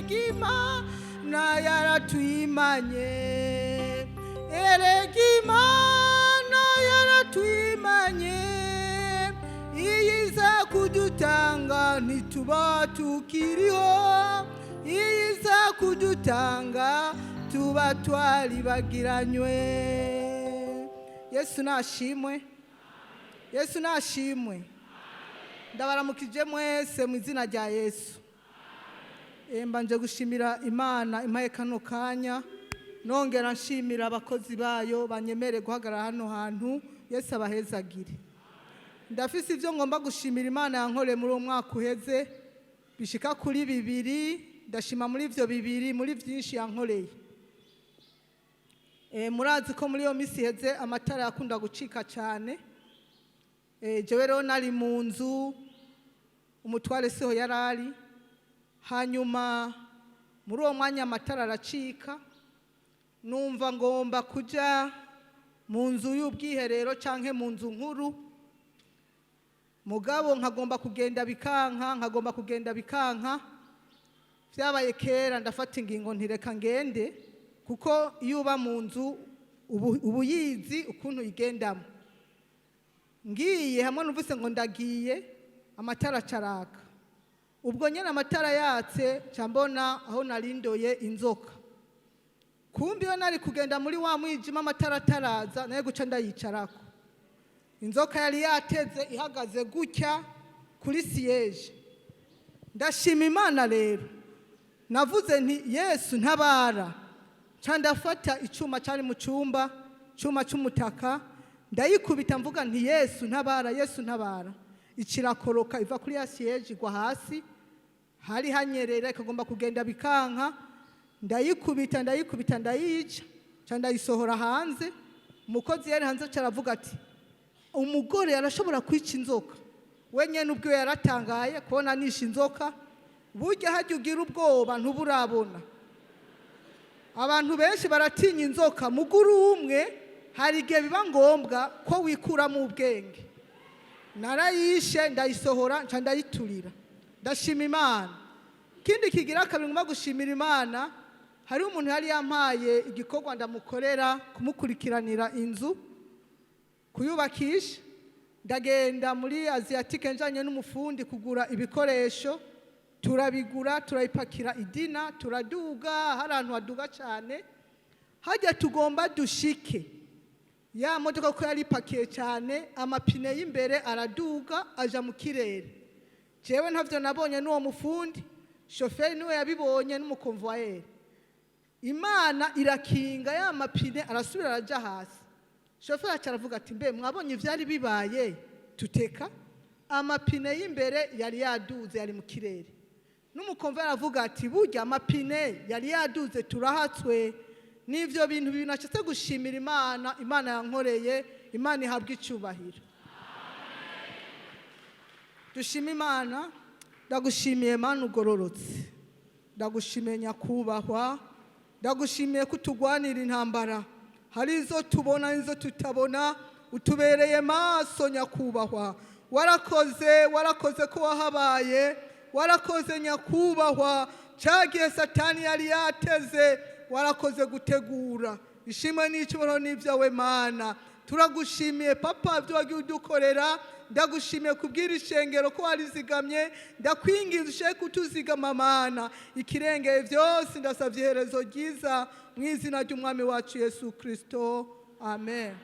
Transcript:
Erega Imana yaratwimanye, erega Imana yaratwimanye. Iyo iza kudutanga ntituba tukiriho, iyo iza kudutanga tuba twaribagiranywe. Yesu nashimwe, Yesu nashimwe. Ndabaramukije mwese mu izina rya Yesu. Mbanje gushimira Imana impaye kano kanya, nongera nshimira abakozi bayo banyemere guhagarara hano hantu. Yesu abahezagire. Ndafise ibyo ngomba gushimira Imana yankoreye muri uwo mwaka uheze, bishika kuri bibiri. Ndashima muri ibyo bibiri, muri byinshi yankoreye. Murazi ko muri iyo minsi iheze amatara yakunda gucika cyane. Jewe rero nari mu nzu, umutware siho yari ari. Hanyuma muri uwo mwanya amatara aracika, numva ngomba kuja mu nzu y'ubwiherero canke mu nzu nkuru, mugabo nkagomba kugenda bikanka, nkagomba kugenda bikanka. Vyabaye kera, ndafata ingingo ntireka ngende, kuko iyo uba mu nzu ubu uyizi ukuntu uyigendamo. Ngiye hamwe numvise ngo ndagiye, amatara acaraka. Ubwo nyine amatara yatse, nca mbona aho narindoye inzoka. Kumbi iyo nari kugenda muri wa mwijima amatara ataraza, nayo guca ndayicarako. Inzoka yari yateze, ihagaze gutya kuri siège. Ndashima Imana rero, navuze nti: "Yesu ntabara." Nca ndafata icyuma cyari mu cyumba, icyuma cy'umutaka, ndayikubita mvuga nti: "Yesu ntabara, Yesu ntabara." Ikirakoroka iva kuri ya siège igwa hasi, hari hanyerera, ikagomba kugenda bikanka. Ndayikubita, ndayikubita, ndayica, nca ndayisohora hanze. Umukozi yari hanze aca aravuga ati: "Umugore arashobora kwica inzoka?" We nyene ubwiwe yaratangaye kubona nishe inzoka. Burya hajya ugira ubwoba ntuburabona. Abantu benshi baratinya inzoka, muguru umwe hari igihe biba ngombwa ko wikuramo ubwenge. Narayishe, ndayisohora, nca ndayiturira. Ndashima Imana. Ikindi kigira kabiri ngomba gushimira Imana, hariho umuntu yari yampaye igikorwa ndamukorera, kumukurikiranira inzu, kuyubakisha. Ndagenda muri Asiatique njanye n'umufundi kugura ibikoresho, turabigura, turayipakira idina, turaduga. Hari ahantu haduga cyane, hajya tugomba dushike, ya modoka ko yari ipakiye cyane, amapine y'imbere araduga aja mu kirere. Jewe ntavyo nabonye n'uwo mufundi, shoferi niwe yabibonye n'umukonvoyeri. Imana irakinga, ya mapine arasubira araja hasi. Shoferi aca aravuga ati: "Mbe mwabonye ivyari bibaye?" Tuteka amapine y'imbere yari yaduze, yari mu kirere. N'umukonvoyeri aravuga ati: "Burya amapine yari yaduze, turahatswe." N'ivyo bintu bibiri nashatse gushimira Imana, Imana yankoreye. Imana ihabwa icubahiro. Dushima Imana. Ndagushimiye Mana ugororotse, ndagushimiye nyakubahwa, ndagushimiye ko utugwanira intambara. Hari izo tubona n'izo tutabona, utubereye maso nyakubahwa. Warakoze, warakoze ko wahabaye, warakoze nyakubahwa. Cyagihe Satani yari yateze, warakoze gutegura. Ishimwe n'icyubahiro n'ibyawe Mana. Turagushimiye Papa, ibyo wagiye udukorera. Ndagushimiye kubwira ishengero ko warizigamye. Ndakwinginze ushake kutuzigama Mana. Ikirengeye byose, ndasabye iherezo ryiza mu izina ry'Umwami wacu Yesu Kirisito, amen.